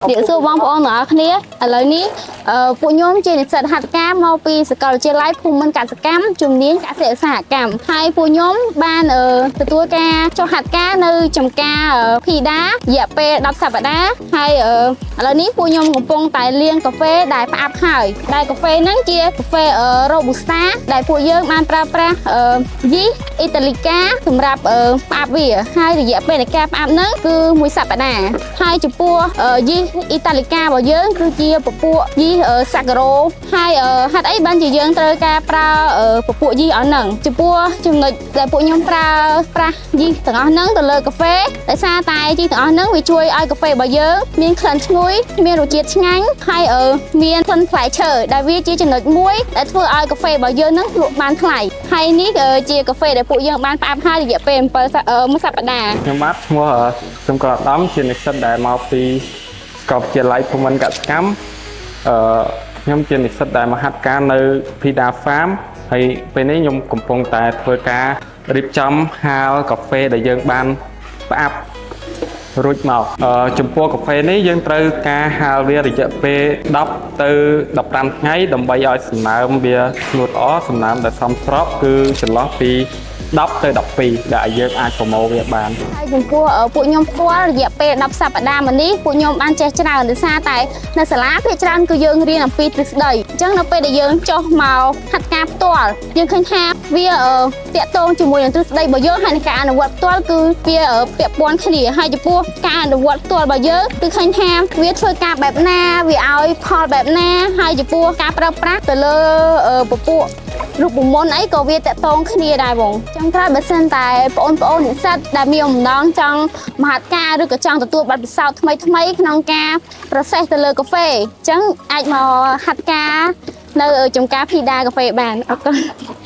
ជំរាបសួរបងប្អូនទាំងអស់គ្នាឥឡូវនេះពួកខ្ញុំជានិស្សិតហាត់ការមកពីសាកលវិទ្យាល័យភូមិន្ទកសិកម្មជំនាញកសិឧស្សាហកម្មហើយពួកខ្ញុំបានទទួលការចុះហាត់ការនៅចំការភីដារយៈពេល10សប្តាហ៍ហើយឥឡូវនេះពួកខ្ញុំកំពុងតែលាងកាហ្វេដែលផ្អាប់ហើយដែលកាហ្វេហ្នឹងជាកាហ្វេរ៉ូប៊ូស្តាដែលពួកយើងបានប្រើប្រាស់យីសអ៊ីតាលីកាសម្រាប់ផ្អាប់វាហើយរយៈពេលនៃការផ្អាប់ហ្នឹងគឺមួយសប្តាហ៍ហើយចំពោះយីសអ៊ីតាលីការបស់យើងគឺជាពពួកយីសសាការ៉ូហើយហេតុអីបានជាយើងត្រូវការប្រើពពួកយីសអស់ហ្នឹងចំពោះចំណុចដែលពួកខ្ញុំប្រើប្រាស់យីសទាំងអស់ហ្នឹងទៅលើកាហ្វេដោយសារតែយីសទាំងអស់ហ្នឹងវាជួយឲ្យកាហ្វេរបស់យើងមានក្លិនឈ្ងុយមានរសជាតិឆ្ងាញ់ហើយមានក្លិនផ្លែឈើដែលវាជាចំណុចមួយដែលធ្វើឲ្យកាហ្វេរបស់យើងហ្នឹងលក់បានថ្លៃហើយនេះជាកាហ្វេដែលពួកយើងបានផ្អាប់ហើយរយៈពេល7សប្មួយសប្តាហ៍ ខ្ញុំបាទឈ្មោះសំក្រដំជានិស្សិតដែលមកពីសាកលវិទ្យាល័យភូមិន្ទកសិកម្មអឺខ្ញុំជានិស្សិតដែលមកហាត់ការនៅ Pida Farm ហើយពេលនេះខ្ញុំកំពុងតែធ្វើការរៀបចំហាលកាហ្វេដែលយើងបានផ្អាប់រួចមកចំពោះកាហ្វេនេះយើងត្រូវការហាលវារយៈពេល10ទៅ15ថ្ងៃដើម្បីឲ្យសំណើមវាស្ងួតល្អសំណើមដែលសមស្របគឺចន្លោះពី10ទៅ12ដែលយើងអាចប្រមូលវាបាន ហើយចំពោះពួកខ្ញុំផ្ទាល់រយៈពេល10សប្តាហ៍មកនេះពួកខ្ញុំបានចេះច្រើនដោយសារតែនៅសាលាភាគច្រើនគឺយើងរៀនអំពីទ្រឹស្ដីអញ្ចឹងនៅពេលដែលយើងចុះមកហាត់ការផ្ទាល់យើងឃើញថាវាតាក់ទងជាមួយនឹងទ្រឹស្ដីរបស់យើងហើយនឹងការអនុវត្តផ្ទាល់គឺវាពាក់ព័ន្ធគ្នាហើយចំពោះការអនុវត្តផ្ទាល់របស់យើងគឺឃើញថាវាធ្វើការបែបណាវាឲ្យផលបែបណាហើយចំពោះការប្រើប្រាស់ទៅលើពពួក រូបមន្តអីក៏វាតាក់ទងគ្នាដែរបងចង់ក្រោយបើសិនតែបងប្អូននិស្សិតដែលមានបំណងចង់មហាត់ការឬក៏ចង់ទទួលបទពិសោធន៍ថ្មីថ្មីៗក្នុងការ process ទៅលើកាហ្វេអញ្ចឹងអាចមកហាត់ការនៅចំការភីដាកាហ្វេបានអរគុណ។